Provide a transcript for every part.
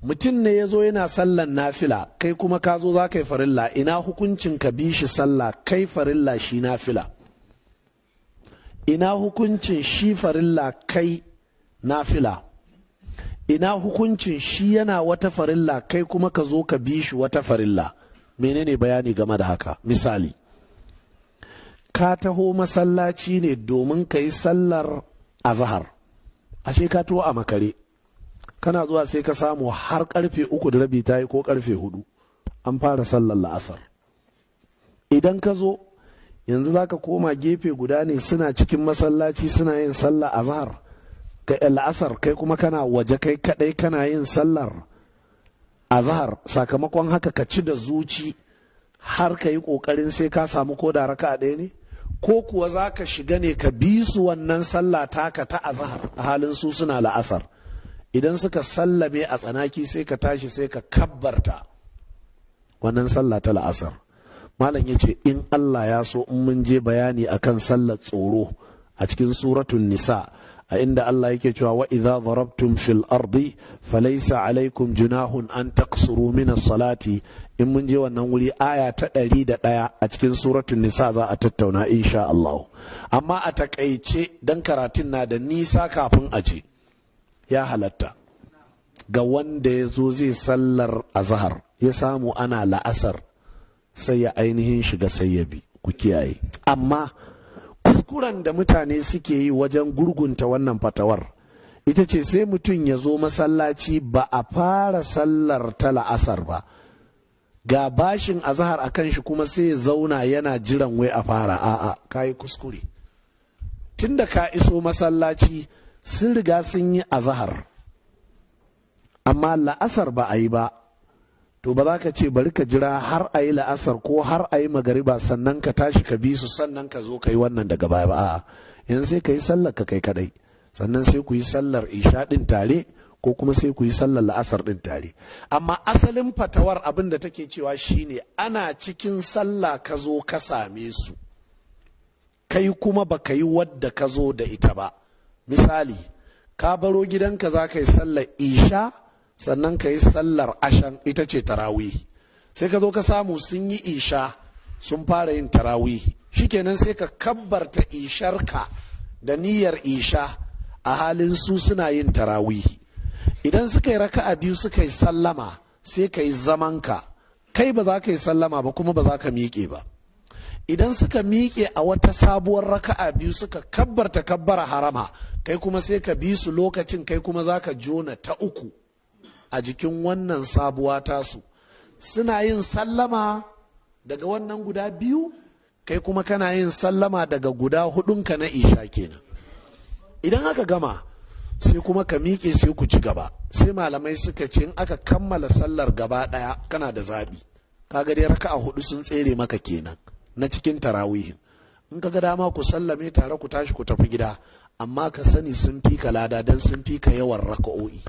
Mutum ne ya zo yana sallan nafila, kai kuma ka zo za ka yi farilla, ina hukuncin ka bi shi sallah kai farilla shi nafila? Ina hukuncin shi farilla kai nafila? Ina hukuncin shi yana wata farilla kai kuma ka zo ka bi shi wata farilla? Menene bayani game da haka? Misali, ka taho masallaci ne domin ka yi sallar azahar, ashe ka taho a makare, kana zuwa sai ka samu har 3:30 ta yi ko 4:00 an fara sallar la'asar. Idan ka zo yanzu za ka koma gefe guda ne, suna cikin masallaci suna yin sallar azahar kai la'asar, kai kuma kana waje kai kadai kana yin sallar azahar. Sakamakon haka ka ci da zuci har ka yi kokarin sai ka samu ko da raka'a ɗaya ne, ko kuwa za ka shiga ne ka bi su wannan sallah taka ta azahar a halin su suna la'asar. Idan suka sallame a tsanaki sai ka tashi sai ka kabbarta wannan sallah ta la'asar. Malam ya ce in Allah ya so in mun je bayani akan sallar tsoro a cikin suratul nisa, a inda Allah yake cewa wa idza darabtum fil ardi falaysa alaikum junahun an taqsuru min as-salati. In mun je wannan wuri aya ta 101 a cikin suratul nisa za a tattauna insha Allah. Amma a takaice dan karatun na da nisa kafin a je, ya halatta ga wanda ya zo zai sallar azhar ya samu ana la'asar sai ya ainihin shiga sai ya bi. Ku kiyaye. Amma kuskuren da mutane suke yi wajen gurgunta wannan fatawar ita ce sai mutum ya zo masallaci ba a fara sallar ta la'asar ba, ga bashin azahar a kan shi kuma sai ya zauna yana jiran wai a fara. A'a, ka yi kuskure. Tunda ka iso masallaci sun riga sun yi azahar amma la'asar ba a yi ba, to ba za ka ce bari ka jira har a yi la'asar ko har a yi magariba sannan ka tashi ka bi su sannan ka zo ka yi wannan daga baya ba. A'a, yanzu sai ka yi sallar ka kai kadai, sannan sai ku yi sallar isha din tare ko kuma sai ku yi sallar la'asar din tare. Amma asalin fatawar abin da take cewa shine ana cikin sallah ka zo ka same su, kai kuma ba ka yi wadda ka zo da ita ba. Misali, ka baro gidanka za ka yi sallar isha sannan ka yi sallar ashan, ita ce tarawih. Sai ka zo ka samu sun yi isha sun fara yin tarawih, shikenan sai ka kabbarta isharka da niyyar isha a halin su suna yin tarawih. Idan suka yi raka'a biyu suka yi sallama sai ka yi zamanka, kai ba za ka yi sallama ba kuma ba za ka miƙe ba. Idan suka miƙe a wata sabuwar raka'a biyu suka kabbarta kabbara harama, kai kuma sai ka bi su lokacin, kai kuma za ka jona ta uku a jikin wannan sabuwa tasu. Suna yin sallama daga wannan guda biyu, kai kuma kana yin sallama daga guda hudunka na isha kenan. Idan aka gama sai kuma ka miƙe sai ku ci gaba. Sai malamai suka ce in aka kammala sallar gaba ɗaya kana da zaɓi. Kaga dai raka'a hudu sun tsere maka kenan na cikin tarawihin. In ka ga dama ku sallame tare ku tashi ku tafi gida, amma ka sani sun fi ka lada dan sun fi ka yawan raka'o'i.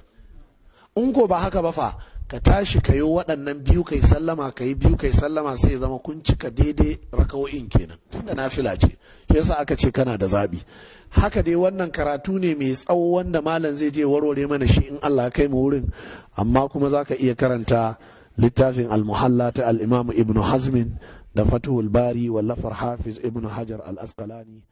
In ko ba haka ba fa, ka tashi ka yi waɗannan biyu kai sallama, ka yi biyu kai sallama, sai ya zama kun cika daidai raka'o'in kenan, tunda nafila ce. Shi yasa aka ce kana da zaɓi. Haka dai wannan karatu ne mai tsawo wanda malam zai je warware mana shi in Allah ya kai mu wurin. Amma kuma zaka iya karanta littafin al-Muhalla ta al-Imam Ibn Hazmin da Fathul Bari wallafar Hafiz Ibn Hajar al-Asqalani.